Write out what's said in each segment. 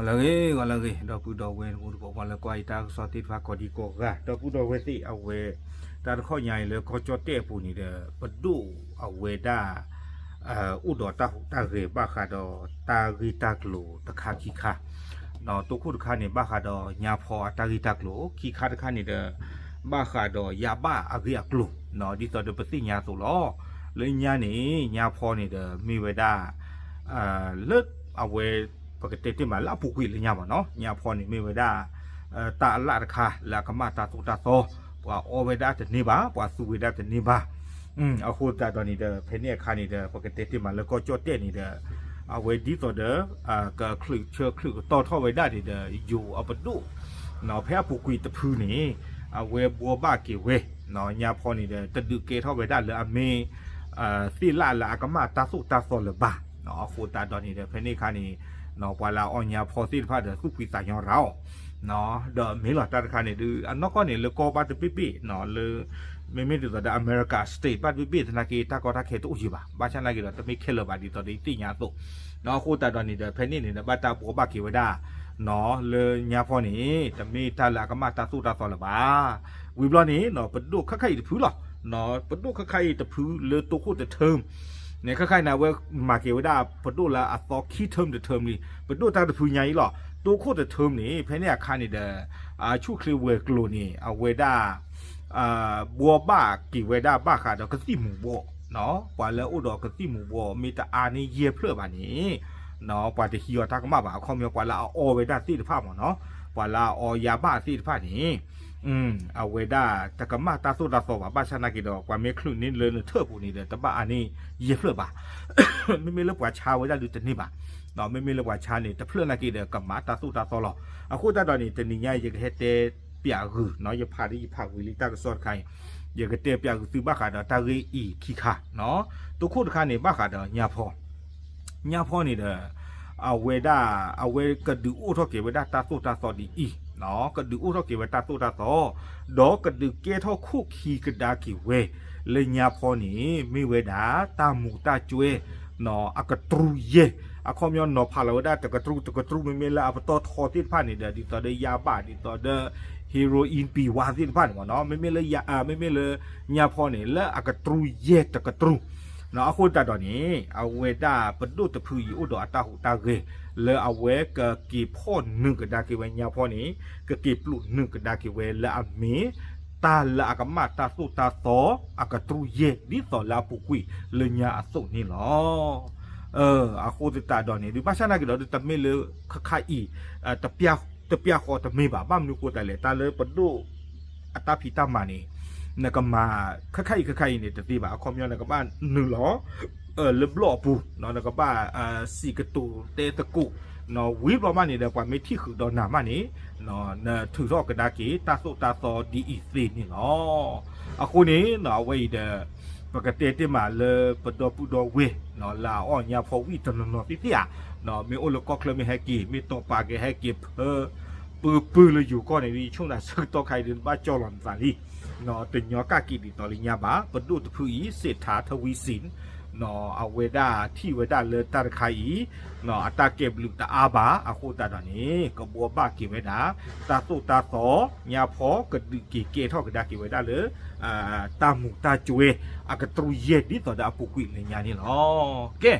ဂီၤလၢအဂ့ၤ ဂီၤလၢအဂ့ၤ ဒီပုၢ်ဒီဝဲၢ်တံၤသကိး ပှၤလၢကွၢ်ယတၢ်ကစီၣ်သ့ၣ်တဖၣ် ကိးဒံကိးဂၤ ဒီပုၢ်ဒီဝဲၢ်သ့ၣ်အဝဲ တၢ်တခီညါအံၤလၢကီၢ်ကၠီၣ်တဲၣ်အပူၤန့ၣ်ဒီး ပဒိၣ်အဝဲဒၣ် အိၣ်ဒီးတၢ်ဟူးတၢ်ဂဲၤဘၣ်ဃးဒီးတၢ်ဂ့ၢ်တၢ်ကျိၤတခါခံခါ, တိခိၣ်တခါန့ၣ် ဘၣ်ဃးဒီးညါဖီအတၢ်ဂ့ၢ်တၢ်ကျိၤ ခံခါတခါန့ၣ်ဒီး ဘၣ်ဃးဒီးယါဘၣ်အဂ့ၢ်အကျိၤ ဒ်သိးဒီးပသ့ၣ်ညါအသိးလီၤ. လၢညါန့ၣ် ညါဖီန့ၣ်ဒီး မ့ၢ်ဝဲဒၣ် လၢအဝဲ ပကတဲတ့ၢ်မးလၢအပူၤကွံာ်လၢညါမးနီၤ ညါဖီန့ၣ်မ့ၢ်ဝဲဒၣ် တၢ်အလၣ်တခါလၢအကမၣ်တၢ်သိၣ်တၢ်သီ, ပှၤအီဝဲဒၣ်တန့ၢ်ဘၣ် ပှၤသူဝဲဒၣ်တန့ၢ်ဘၣ်. အဃိသတးဒီးန့ၣ်ဒီး ဖဲန့ၣ်အခါန့ၣ်ဒီး ပကတဲတ့ၢ်မးလၢကီၢ်ကၠီၣ်တဲၣ်န့ၣ်ဒီး အဝဲဒ်သိးဒီး ကချုးဆၢချုးကတီၢ်ထီၣ်ဝဲဒၣ်န့ၣ်ဒီး ယိၤအပဒိၣ် ဖဲအပူၤကွံာ်တဖုန့ၣ် အဝဲဘှီဘၣ်က့ၤဝဲ ညါဖီန့ၣ်ဒီး တဒုးကဲထီၣ်ဝဲဒၣ်လၢအမ့ၢ် သ့ၣ်လၣ်လၢအကမၣ်တၢ်သိၣ်တၢ်သီလၢၤဘၣ်. အဃိသတးဒီးန့ၣ်ဒီး ဖဲန့ၣ်အခါန့ၣ် ပှၤလၢအီညါဖီသ့ၣ်တဖၣ်ဒီး သူၣ်ဖှံသးညီရၤအီၤ ဒီးမ့ၢ်လီၤတၢ်တခါန့ၣ်ဒုး အနီၢ်ကီၢ်န့ၣ် လၢကီၢ်ဘၣ်တဘ့ၣ်ဘ့ၣ် လၢ မ့မ့ၢ်ဒ်သိးဒီး America State ဘၣ်တဘ့ၣ်ဘ့ၣ်သနာ်က့ တၢ်ကီတၢ်ခဲတအိၣ်ယံၤဘၣ်. ဘၣ်ဆၣ်သနာ်က့ဒီး တမ့ၢ်ခဲလၢာ်ဘၣ် ဒ်သိးဒီးယသ့ၣ်ညါအသိး အဃိသတးဒီးန့ၣ်ဒီး ဖဲန့ၣ်န့ၣ်ဒီး ဘၣ်တၢ်ဘှီဘၣ်က့ၤဝဲဒၣ် လၢညါဖီန့ၣ် တမ့ၢ်တၢ်လၢအကမၣ်တၢ်သိၣ်တၢ်သီလၢၤဘၣ်. ဝံၤဘျီန့ၣ် ပဒိၣ်ခါခါအံၤတဖုလီၤ. ပဒိၣ်ခါခါအံၤတဖုလၢတိခိၣ်တ term န့ၣ် ခါခါအံၤန့ၣ် အဝဲမၤက့ၤဝဲဒၣ်ပဒိၣ်လၢအသီခံ term တ term လံ. ပဒိၣ်တၢ်တဖုညါအံၤလီၤ. တိခိၣ်တ term န့ၣ် ဖဲန့ၣ်အခါန့ၣ်ဒီး ဆူၣ်ချ့ဝဲၤကျိၤန့ၣ် အဝဲဒၣ် ဘှီဘၣ်က့ၤဝဲဒၣ်ဘၣ်ဃးဒီးကသံၣ်မူၤဘှီး, ပှၤလၢအအိၣ်ဒီးကသံၣ်မူၤဘှီး မ့ၢ်တအါန့ၢ်ယဲၢ်ဖျၢၣ်ဘၣ်န့ၣ် ပှၤတဟံးအီၤတၢ်ကမၣ်ဘၣ်. အခီပညီ ပှၤလၢအအီဝဲဒၣ်သ့ၣ်တဖၣ်မ့ၢ်နီၤ, ပှၤလၢအအီယါဘၣ်သ့ၣ်တဖၣ်န့ၣ် အဝဲဒၣ်တကမၣ်တၢ်သိၣ်တၢ်သီဘၣ်. ဘၣ်ဆၣ်သနာ်က့ဒီး ပှၤမ့ၢ်ချုးန့ၢ်လၢနထၢၣ်ပူၤန့ၣ်ဒီး တဘၣ်အါန့ၢ်ယဲၢ်ဖျၢၣ်ဘၣ်. မ့မ့ၢ်လၢပှၤဆါဝဲဒၣ်ဒုးတန့ၢ်ဘၣ်. မ့မ့ၢ်လၢပှၤဆါန့ၣ် တဖျၢၣ်သနာ်က့ဒီး ကမၤတၢ်သိၣ်တၢ်သီလီၤ. အဃိသတးဒီးန့ၣ် တနံၤညါအံၤ ယကဟဲတဲပၠးဂုာ်နီၤ, ယဖးဒ်ယဖးဝံၤလံတၢ်ကစီၣ်တခါအံၤ, ယကတဲပၠးဂုာ်သုဘၣ်ဃးဒီးတၢ်ဂ့ၢ်အံၤခံခါနီၤ. တိခိၣ်တခါန့ၣ် ဘၣ်ဃးဒီးညါဖီ ညါဖီန့ၣ်ဒီး အဝဲဒၣ် အဝဲကဒုးအိၣ်ထီၣ်က့ၤဝဲဒၣ်တၢ်သိၣ်တၢ်သီဒ်အံၤ, ကဒုးအိၣ်ထီၣ်က့ၤဝဲတၢ်သိၣ်တၢ်သီ, ဒီးကဒုးကဲထီၣ်ခိၣ်ခံကဒါက့ၤဝဲ လၢညါဖီန့ၣ် မ့ၢ်ဝဲဒၣ်တၢ်မူးတၢ်ကွဲ အကတြူယဲၢ်, အခီပညီနီၤဖးလီၤဝဲဒၣ်တကတြူ တကတြူ မ့မ့ၢ်လၢအပတီၢ်ထီသ့ၣ်တဖၣ်န့ၣ်ဒီး ဒ်သိးဒီးယါဘၣ် ဒ်သိးဒီး heroin ပံၤဝါသ့ၣ်တဖၣ်န့ၣ်မ့ၢ်နီၤ, မ့မ့ၢ်လၢ မ့မ့ၢ်လၢညါဖီန့ၣ် လၢအကတြူယဲၢ်တကတြူ အဃိသတးဒီးန့ၣ် အဝဲဒၣ်ပဒိၣ်တဖုအံၤအိၣ်ဒီးအတၢ်ဟူးတၢ်ဂဲၤ လၢအဝဲကက့ၤဖီၣ်နုာ်ကဒါက့ၤဝဲညါဖီန့ၣ် ကက့ၤပျိးနုာ်ကဒါက့ၤဝဲလၢအမ့ၢ် တၢ်လၢအကမၣ်တၢ်သိၣ်တၢ်သီ အကတြူယဲၢ် ဒ်သိးလၢအပူၤကွံာ်လၢညါအသိးန့ၣ်လီၤ. အဃိသတးဒီးန့ၣ် ဒုးဘၣ်ဆၣ်သနာ်က့ဒီး ဒုးတမ့ၢ်လၢခါခါအံၤ တပျၢ်ဃီတမ့ၢ်ဘၣ်. ဘၣ်မနုၤဃိသတးလဲၣ် တၢ်လၢပဒိၣ်အတၢ်ဖံးတၢ်မၤန့ၣ် နကမၤ ခါခါအံၤခါခါအံၤန့ၣ် တသ့ဘၣ်. အခီပညီ နကဘၣ်နုာ်လီၤ လၢဘျီၣ်အပူၤ နကဘၣ် စံးကတိၤတဲသကိး ဝံၤဘျီမးန့ၣ်ဒီး ပှၤမ့ၢ်ထံၣ်ဃုာ်ဒီးနၤမးန့ၣ် နထုးထီၣ်ကဒါက့ၤ တၢ်သိၣ်တၢ်သီဒ်အံၤသ့န့ၣ်လီၤ. အဃိန့ၣ် အဝဲအံၤဒီး ပကတဲတ့ၢ်မးလၢပဒီပုၢ်ဒီဝဲၢ် လၢအအီၣ်ညါဖီဝံၣ်တနီၤနီၤသ့ၣ်သ့ၣ်ဧါ, မ့ၢ်အိၣ်လၢကီၢ်ချၢမ့ၢ်ဟဲက့ၤ မ့ၢ်တီၤပာ်က့ၤဟဲက့ၤဖၢ ပုၢ်ပုၢ်လၢယိၤကီၢ်န့ၣ် ယဆိကမိၣ်ဆၢကတီၢ်ခါအံၤဒုး ဘၣ်ကၠီလီၤနသးလံ တညီကၣ်က့ၤဒ်သိးလၢညါဘၣ်. ပဒိၣ်တဖုအံၤ စ့းထးထဝံစံ အဝဲဒၣ်ထံၣ်ဝဲဒၣ်လၢတၢ်တခါအံၤ အတၢ်ကဲဘျုးတအါဘၣ်. အဃိသတးဒီးန့ၣ် ကဘှီဘၣ်က့ၤဝဲဒၣ် တၢ်သိၣ်တၢ်သီ ညါဖီကဒုးက့ၤကဲထီၣ်ကဒါက့ၤဝဲဒၣ်လၢ တၢ်မူးတၢ်ကွဲ အကတြူယဲၢ်ဒ်သိးဒီးအပူၤကွံာ်လၢညါန့ၣ်လီၤ. ကဲ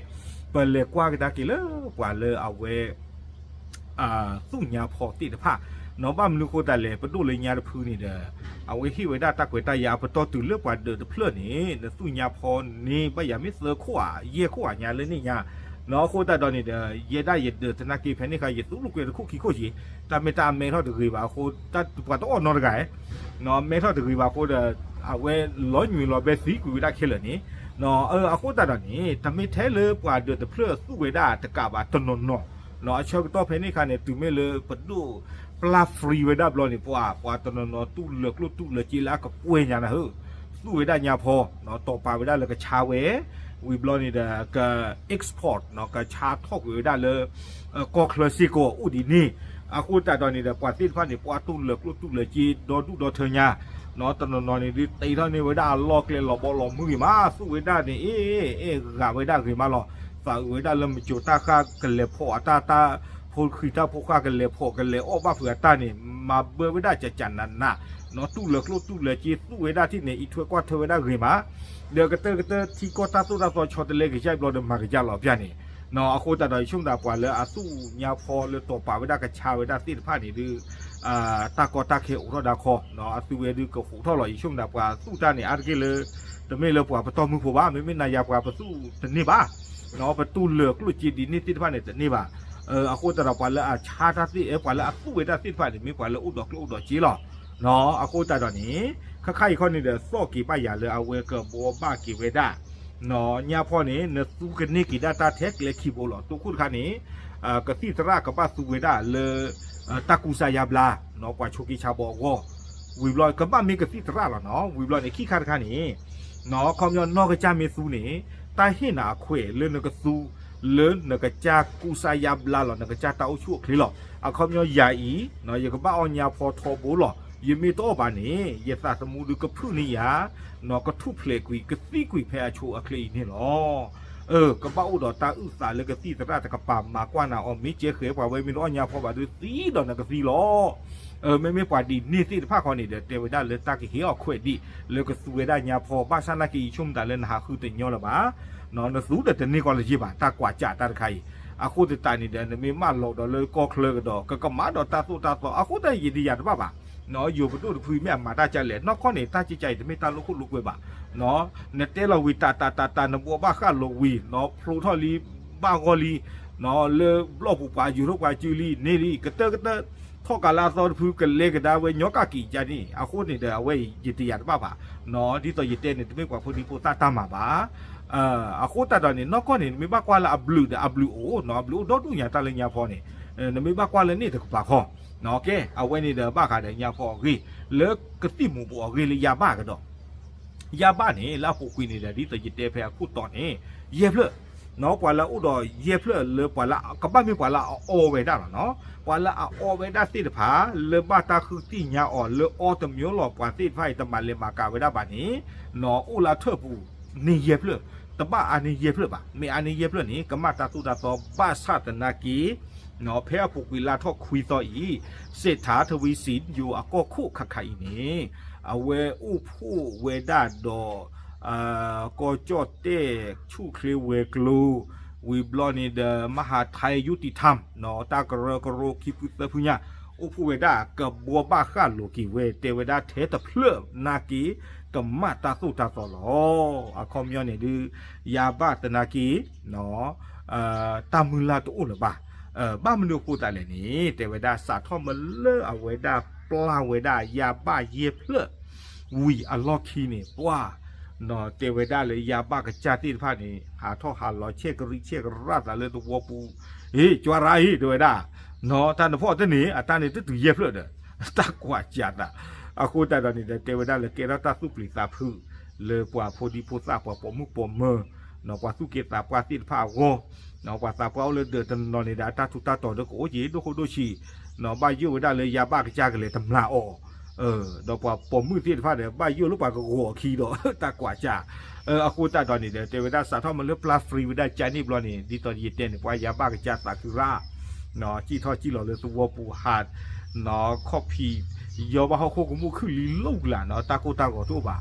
ပလဲၤကွၢ်ကဒါက့ၤလၢပှၤလၢအဝဲ သူၣ်ညါဖီသ့ၣ်တဖၣ် နီၤ ဘၣ်မနုၤဃိသတးလဲၣ် ပဒိၣ်လၢညါတဖုန့ၣ်ဒီး အဝဲဟ့ၣ်ဝဲဒၣ်တၢ်ကွဲးတၢ်ယာ်အပတီၢ်တုၤလၢပှၤဒၢးတဖျၢၣ်န့ၣ် နသူၣ်ညါဖီန့ၣ် ဘၣ်ယၤမ့ၢ်သၢခိၣ်ဧါ ယဲၢ်ခိၣ်ဧါညါလၢန့ၣ်ညါ နီၤ အဃိသတးဒီးန့ၣ်ဒီး ယဲဒၣ်ယဒၢးသနာ်က့ဖဲန့ၣ်အခါ ယသူၣ်လူၤကွဲးတခိၣ်ခံခိၣ်ယံၤ တၢ်မ့ၢ်တၢ်အမဲထီၣ်တဂ့ၤဘၣ်အဃိ ပှၤတအီၣ်နီတဂၤ နီၤမဲထီၣ်တဂ့ၤဘၣ်အဃိဒီး အဝဲလီၤညွံးလီၤဘဲသံကွံာ်ဝဲဒၣ်ခဲလၢာ်န့ၣ် နီၤ အဃိသတးဒီးန့ၣ် တမ့ၢ်ထဲလၢပှၤဒၢးတဖျၢၣ်သူၣ်ဝဲဒၣ်တကးဘၣ်တနီၤနီၤ နီၤ အဆၢကတီၢ်ဖဲန့ၣ်အခါန့ၣ် တုၤမ့ၢ်လၢပဒိၣ်ပျၢ် free ဝဲဒၣ်ဘျီန့ၣ် ပှၤ ပှၤတနီၤနီၤတူၢ်လၢာ်ကျိၣ်တူၢ်လၢာ်စ့လၢအကကွဲၢ်ညါနၤဧၢ သူၣ်ဝဲဒၣ်ညါဖီ နီၤ တီၤပာ်ဝဲဒၣ်လၢကဆါဝဲ ဝံၤဘျီန့ၣ်ဒီး က export နီၤ ကဆါထီၣ်ကွံာ်ဝဲဒၣ်လၢ ကီၢ်ချၢစ့ၢ်ကီးအိၣ်ဒ်န့ၣ် အဃိသတးဒီးန့ၣ်ဒီး ပှၤသ့ၣ်တဖၣ်န့ၣ် ပှၤတူၢ်လၢာ်ကျိၣ်တူၢ်လၢာ်စ့ ဒီဒူၣ်ဒီထၢညါ နီၤ တနီၤနီၤန့ၣ်ဒုး တ့ထီၣ်န့ၢ်ဝဲဒၣ်အလီၢ်ကျဲလီၤဘီလီၤမုၢ်ဂ့ၤမး သူၣ်ဝဲဒၣ်န့ၣ် အ့ အဲၣ်ဂၤဝဲဒၣ်ဂ့ၤမးလီၤ သးအုးဝဲဒၣ်လၢမုၢ်ကၠိၤတၢ်ဃၣ်ကလဲၤဖီၣ်အတၢ်တၢ် ဖိဃံတၢ်ဖိဃၢ်ကလဲၤဖီၣ်ကလဲၤအီၣ်ဘၣ်ဖုးအတၢ်န့ၣ် မၤဘၢဝဲဒၣ်ကကနးနး, နီၢ်တူၢ်လၢကျိၣ်တူၢ်လၢစ့သူၣ်ဝဲဒၣ်ထံၣ်န့ၣ် အံးထွဲကွၢ်ထွဲဝဲဒၣ်ဂ့ၤမး, ဒီးကတၢၢ်ကတၢၢ်ထံကီၢ်တၢ်သိၣ်တၢ်သီဆီတလဲကယါအံၤဘျီဒီးမၤကယါလီၤပျၢ်န့ၣ်, နီၢ်အဃိသတးဒီး ယဆိကမိၣ်သးပှၤလၢအသူၣ်ညါဖီလၢတီၤပာ်ဝဲဒၣ်ကဆါဝဲဒၣ်သ့ၣ်တဖၣ်န့ၣ်ဒုး တၢ်ကီတၢ်ခဲအိၣ်ထီၣ်ဒၣ်ခီ, နီၢ်အသုဝဲဒုးကဟူးထီၣ်လီၤ. ယဆိကမိၣ်သးပှၤသူၣ်တၢ်န့ၣ် အါတက့ၢ်လၢ တမ့ၢ်လၢပှၤပတီၢ်မုၢ်ဖိဘၣ်, မ့မ့ၢ်နၤယၤပှၤပသူၣ်တန့ၢ်ဘၣ်, နီၢ်ပတူၢ်လၢကျိၣ်စ့ဒ်န့ၣ်သ့ၣ်တဖၣ်န့ၣ်တန့ၢ်ဘၣ်. အဃိသတးဒီးပှၤလၢအဆါတၢ်သ့ၣ် ပှၤလၢအသူၣ်ဝဲဒၣ်သ့ၣ်တဖၣ်န့ၣ် မ့ၢ်ပှၤလၢအိၣ်ဒီးကျိၣ်အိၣ်ဒီးစ့လီၤ. နီၢ်အဃိသတးဒီးန့ၣ် ခါခါအံၤခီန့ၣ်ဒီး သီၣ်က့ၤဘၣ်ယၤလၢအဝဲကဘှီဘၣ်က့ၤဝဲဒၣ် နီၢ်ညါဖီန့ၣ် နသူကန့ၢ်က့ၤဒၣ်တၢ်ထဲကျဲခံဘိလီၤ. တိခိၣ်တခါန့ၣ် ကသံၣ်သရၣ်ကဘၣ်သူဝဲဒၣ်လၢ တၢ်ကူစါယါဘျါ, နီၢ်ပှၤဆိးက့ဆါဘီအဂီၢ်, ဝံၤဘျီကဘၣ်မ့ၢ်ကသံၣ်သရၣ်လီၤနီၢ်. ဝံၤဘျီန့ၣ် ခံခါတခါန့ၣ် နီၢ်ခီပညီနီၢ်ကစၢ်မ့ၢ်သူန့ၣ် တၢ်ဟ့ၣ်နၤအခွဲးလၢနကသူ လၢနကစၢ်ကူစါယါဘျါလီၤ နကစၢ်တၢ်အိၣ်ဆူၣ်အိၣ်ချ့လီၤ. အခီပညီယၤအံၤ နီၢ်ယကဘၣ်အီၣ်ညါဖီထီဘိလီၤ. ယမ့ၢ်တအီၣ်ဘၣ်န့ၣ် ယသးသမူဒုးကဖုၣ်န့ၢ်ယၤ, နီၢ်ကထူၣ်ဖျဲးကွံာ် ကသံကွံာ်ဖဲအဆိအချ့အံၤန့ၣ်လီၤ. အၢ ကဘၣ်အိၣ်ဒီးတၢ်အုၣ်သးလၢကသံၣ်သရၣ်တကပၤမၤကွၢ်နၤအီၤ မ့ၢ်ကဲဃဲၤပှၤဝဲမ့ၢ်တအီၣ်ညါဖီဘၣ်ဒုးသံဒီးနကသံလီၤ. အၢ မ့မ့ၢ်ပှၤဒ်န့ၣ်သ့ၣ်တဖၣ်ခီန့ၣ်ဒီး တဲဝဲဒၣ်လၢတၢ်ကဟ့ၣ်အီၤခွဲးဒံး လၢကသူဝဲဒၣ်ညါဖီ ဘၣ်ဆၣ်နာ်က့အံၤဆိကမိၣ်တၢ်လၢနဟးဃုတညီလၢၤဘၣ်, နီၢ်နသူဒီးတန့ၢ်ကီလၢၤဘၣ် တၢ်ကွၢ်စးတၢ်တခါအံၤ, အဃိသတးန့ၣ်ဒီး နမ့ၢ်မၢလီၤဒီးလၢကီၢ်ချၢကဒီး ကကမၣ်ဒီးတၢ်သိၣ်တၢ်သီ အဃိသတးယံာ်ဒံးယၤတဘၣ်ဘၣ်, နီၢ်ယိၤပဒိၣ်တဖုမ့ၢ်အမၤတၢ်ကလဲၣ် နီၢ်ကီၢ်န့ၣ် တၢ်ကကအံၤတမ့ၢ်တၢ်လိာ်ခိၣ်လိာ်ကွဲဘၣ်, နီၢ် နတဲလီၤဝံၤတၢ်တၢ်တၢ်တၢ် နဘှီဘၣ်ဃးလီၤဝံၤ နီၢ်ဖျိထီၣ်လံ ဘၣ်ဂီၢ်လံ, နီၢ်လၢဘျီၣ်ပူၤပှၤယူၤထီၣ်ပှၤစုလံ န့ၢ်လံ ကတၢၢ်ကတၢၢ် ထီၣ်ကးလၢအသီတဖု ကလဲၤကဒါဝဲညီကၣ်ကံာ်ကန့ၣ် အဃိန့ၣ်ဒီး အဝဲအံၤယတယၤတဘၣ်ဘၣ်, နီၢ်ဒ်သိးယတဲန့ၣ် တမ့ၢ်ပှၤဖိဒံဖိသၣ်တၢ်မၤဘၣ်. အဃိသတးဒီးန့ၣ် နီၢ်ကီၢ်န့ၣ် နမ့ၢ်ဘၣ်ကွၢ်လၢအဘျုးဒီးအဘျုးအိၣ် နီၢ် အဘျုးအိၣ်ဒီဒူၣ်ညါတၢ်လၢညါဖီန့ၣ်, နမ့ၢ်ဘၣ်ကွၢ်လၢန့ၣ်တကပၤခီ, နီၢ်ကဲ အဝဲန့ၣ်ဒီးဘၣ်ဃးဒီးညါဖီအဂ့ၢ် လၢကသံၣ်မူၤဘှီးအဂ့ၢ်လၢယါဘၣ်ကဒီး ယါဘၣ်န့ၣ် လၢအပူၤကွံာ်န့ၣ်ဒီး ဒ်သိးယတဲဖဲအခိၣ်တီန့ၣ် ယဲၢ်ဖျၢၣ်, နီၢ် ပှၤလၢအအိၣ်ဒီးယဲၢ်ဖျၢၣ်လၢပှၤလၢ ကဘၣ်မ့ၢ်ပှၤလၢအအီဝဲဒၣ်လီၤနီၢ်, ပှၤလၢအအီဝဲဒၣ်သ့ၣ်တဖၣ် လၢဘၣ်တၢ်ဃုသ့ၣ်ညါအီၤလၢအီတမံၤလီၤ ပှၤသ့ၣ်တဖၣ်အံၤ တမၤလဲၤမၤကၤဝဲဒၣ်ဘၣ်န့ၣ်, နီၢ် အိၣ်လၢအထၢၣ်ပူၤန့ၣ်ယဲၢ်ဖျၢၣ်, တဘၣ်အါန့ၢ်ယဲၢ်ဖျၢၣ်ဘၣ်, မ့ၢ်အါန့ၢ်ယဲၢ်ဖျၢၣ်န့ၣ် ကမၣ်တၢ်သိၣ်တၢ်သီဘၣ်ဆၣ်သနာ်က့ နီၢ် ဖဲအပူၤကွံာ်လါထီၣ်ခွံသီအံၤ စ့းထးထဝံစံယိၤအကီၢ်ခိၣ်ခါခါအံၤန့ၣ် အဝဲအိၣ်ဖှိၣ်ဝဲဒၣ်ဒီး ကီၢ်ကၠီၣ်တဲၣ်ဆူၣ်ချ့ဝဲၤကျိၤ, ဝံၤဘျီန့ၣ်ဒီး မဟးထဲယူတံထၣ် နီၢ် တၢ်ကရၢကရိခံဖုသၢဖုညါ အိၣ်ဖှိၣ်ဝဲဒၣ်ကဘှီဘၣ်ဃးလိာ်က့ၤဝဲ တဲဝဲဒၣ်ထဲတဖျၢၣ်နာ်က့ ကမၣ်တၢ်သိၣ်တၢ်သီလီၤ. အခီပညီန့ၣ်ဒုး ယါဘၣ်သနာ်က့ နီၢ် တၢ်မုၢ်လၢ်တအိၣ်လၢၤဘၣ်. ဘၣ်မနုၤအဃိသတးလဲၣ်န့ၣ် တဲဝဲဒၣ်စးထီၣ်မ့ၢ်လၢအဝဲဒၣ်ပျၢ်ဝဲဒၣ်ယါဘၣ်ယဲၢ်ဖျၢၣ် ဝံၤအလီၢ်ခံန့ၣ် ပှၤ နီၢ် တဲဝဲဒၣ်လၢယါဘၣ်ကစၢ်သ့ၣ်တဖၣ်န့ၣ် ဟးထီၣ်ဟးလီၤဆဲးကရံးဆဲးကရၣ်သးလၢသဝီပူၤ, ဟ့ၣ် ကၠွါရၤဟ့ၣ် တဲဝဲဒၣ်, နီၢ် တၢ်နဖီၣ်တန့ၣ် အတၢ်န့ၣ်တတုၤယဲၢ်ဖျၢၣ်ဒီး တၢ်ကွၢ်စးသး, အဃိသတးဒီးန့ၣ်ဒီး တဲဝဲဒၣ်လၢကဲထီၣ်တၢ်သူၣ်ပျံၤသးဖုး လၢပှၤဖိဒံဖိသၣ်ပှၤပိာ်မုၣ်ပိာ်မၢၤ, နီၢ် ပှၤသူၣ်က့သးပှၢ်သ့ၣ်တဖၣ်အဂီၢ်, နီၢ် ပှၤသးပှၢ်အိၣ်လၢဒၢးတနီၤန့ၣ်ဒီး အတၢ်ထူးတၢ်တီၤဒီးကအိၣ်က့ၤဒိၣ်ဃိဒိၣ်ဆံး, နီၢ် ဘၣ်ယိၣ်ဝဲဒၣ်လၢယါဘၣ်ကစၢ်ကလဲၤတမျၢ်အီၤ, ဒီးပှၤပိာ်မုၣ်သ့ၣ်တဖၣ်ဒီး ဘၣ်ယိၣ်လၢပှၤကဂီၤအခံဒီး တၢ်ကွၢ်စး, အဃိသတးဒီးန့ၣ်ဒီး တဲဝဲဒၣ်စးထီၣ်မ့ၢ်လၢပျၢ် free ဝဲဒၣ်ကန့ၣ်ဘျီန့ၣ် ဒ်သိးယတဲန့ၣ် ပှၤယါဘၣ်ကစၢ်သးခုရၣ် နီၢ် စံၣ်ထီၣ်စံၣ်လီၤလၢသဝီပူၤဟး, နီၢ် ခီၣ်ဖံး ယီဘၣ်ဟီၣ်ခိၣ်ကမူၣ်ခုၣ်လံလိာ်ကလာ်နီၢ် တၢ်ကိၢ်တၢ်ဂီၤတအိၣ်ဘၣ်.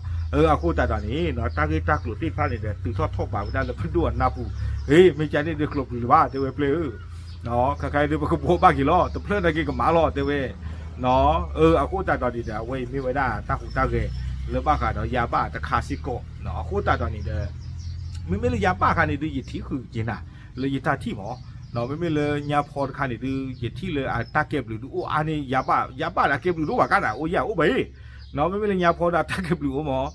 အဃိသတးဒီးန့ၣ် နီၢ် တၢ်ဂ့ၢ်တၢ်ကျိၤသ့ၣ်တဖၣ်န့ၣ်ဒီး တုၤထီၣ်ထီၣ်ဘးဝဲဒၣ်လၢပဒိၣ်အနၢ်ပူၤ, ဟ့ၣ် မ့ၢ်ကန့ၣ်ဒုးကျိၤပျုၤလၢၤဘၣ် တဲဝဲပျဲၢ်ဧၢ, နီၢ် ခါခါအံၤဒုးပကဘှီဘၣ်က့ၤလီၤ တဖျၢၣ်နာ်က့ကမၣ်လီၤ တဲဝဲ, နီၢ် အဃိသတးဒီးန့ၣ်ဒီး အဝဲအံၤမ့ၢ်ဝဲဒၣ်တၢ်ဟူးတၢ်ဂဲၤ လၢဘၣ်ဃးဒီးယါဘၣ်တခါစ့ၢ်ကီး, နီၢ် အဃိသတးဒီးန့ၣ်ဒီး မ့မ့ၢ်လၢယါဘၣ်တခါန့ၣ်ဒုး ယထံၣ်ဃုာ်က့ၤနၤ လၢယတၢ်ထံၣ်မး, နီၢ် မ့မ့ၢ်လၢညါဖီတခါန့ၣ်ဒုး ယထံၣ်လၢအတၢ်ကဲဘျုးဒုးအိၣ်အါန့ၢ်ယါဘၣ်, ယါဘၣ်ဒီးအကဲဘျုးတအိၣ်ဘၣ်ကါနၤ အိၣ်ယဲၢ်အိၣ်ဘၣ်အံၤ, နီၢ် မ့မ့ၢ်လၢညါဖီဒီးအတၢ်ကဲဘျုးအိၣ်မး,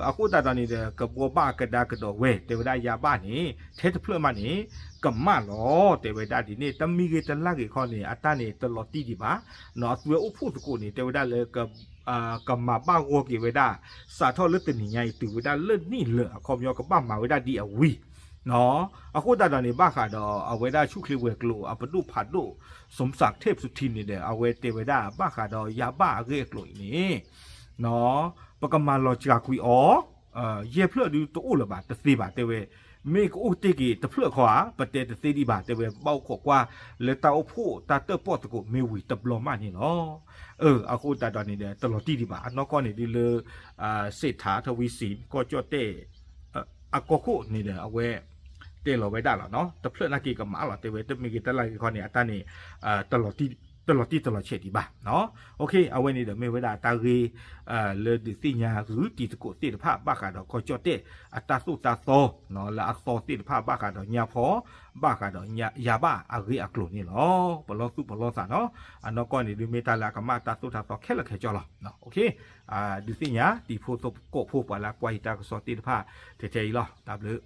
အဃိသတးဒီးန့ၣ်ဒီး ကဘှီဘၣ်ကဒါကဒီးဝဲ တဲဝဲဒၣ်ယါဘၣ်န့ၣ် ထဲတဖျၢၣ်မးန့ၣ် ကမၣ်လီၤ တဲဝဲဒၣ်ဒ်န့ၣ် တမံၤဂ့ၤတလၢ်ဂ့ၤခီန့ၣ် အတၢ်န့ၣ်တလီၤတံၢ်ဒံးဘၣ်, နီၢ် အသွဲအိၣ်ဖှိၣ်သကိးန့ၣ် တဲဝဲဒၣ်လၢ ကမၤဘၣ်ဂီၢ်က့ၤဝဲဒၣ် စးထီၣ်လၢတနံၤညါအံၤ တုၤဝဲဒၣ်လၢနံၣ်လၢာ် အခီပညီကဘၣ်မၤဝဲဒၣ်ဒ်အဝံၤ, နီၢ် အဃိသတးဒီးန့ၣ် ဘၣ်ဃးဒီးအဝဲဒၣ်ဆူၣ်ချ့ဝဲၤကျိၤအပဒိၣ်ဖးဒိၣ် စူၤစးထ့ၣ်ပစူထံန့ၣ်ဒီး အဝဲတဲဝဲဒၣ်ဘၣ်ဃးဒီးယါဘၣ်အဂ့ၢ်အကျိၤအံၤန့ၣ်, နီၢ် ပကမၤလီၤစှၤကွံာ်အီၤ ယဲၢ်ဖျၢၣ်ဒုးတအိၣ်လၢၤဘၣ် တသ့ဘၣ် တဲဝဲ, မ့ၢ်ကအိၣ်တ့ၢ်က့ၤတဖျၢၣ်ခီဧါ ပတဲတသ့ဒံးဘၣ် တဲဝဲ ဘၣ်အိၣ်ခိးကွၢ်လၢတၢ်အိၣ်ဖှိၣ်တၢ်တၢၣ်ပီၣ်သကိးမ့ၢ်ဝံၤတဘျီမးန့ၣ်လီၤ. အဃိသတးဒီးန့ၣ်ဒီး တလီၤတံၢ်ဒံးဘၣ် အနီၢ်ကီၢ်န့ၣ်ဒုးလၢ စ့းထးထဝံစံ ကီၢ်ကၠီၣ်တဲၣ် အကီၢ်ခိၣ်န့ၣ်ဒီး အဝဲ တဲလီၤဝဲဒၣ်လီၤနီၤ တဖျၢၣ်နာ်က့ကမၣ်လီၤ တဲဝဲ တမ့ၢ်ဂ့ၤတၢ်လၢဂ့ၤခီန့ၣ် အတၢ်န့ၣ် တလီၤတံၢ်တလီၤဆဲးဒံးဘၣ်. အဝဲန့ၣ်ဒီးမ့ၢ်ဝဲဒၣ်တၢ်ဂ့ၢ် လၢဒုးသ့ၣ်ညါဂုာ်တံၤသကိးသ့ၣ်တဖၣ် ဘၣ်ဃးဒီးကီၢ်ကၠီၣ်တဲၣ် အတၢ်သိၣ်တၢ်သီ လၢအသီသ့ၣ်တဖၣ် ဘၣ်ဃးဒီးညါဖီ ဘၣ်ဃးဒီးယၤဘၣ်အဂ့ၢ်အကျိၤန့ၣ်လီၤ. ပလီၢ်သူၣ်ပလီၢ်သးနီၤ အနီၢ်ကီၢ်န့ၣ်ဒုးမ့ၢ်တၢ်လၢအကမၣ်တၢ်သိၣ်တၢ်သီခဲလၢာ်ခဲဆ့လီၤ. ဒုးသ့ၣ်ညါတံၤဖိသကိးဖိ ပှၤလၢအကွၢ်ယတၢ်ကစီၣ်သ့ၣ်တဖၣ် ထဲထဲအံၤလီၤ. တၢ်ဘျုး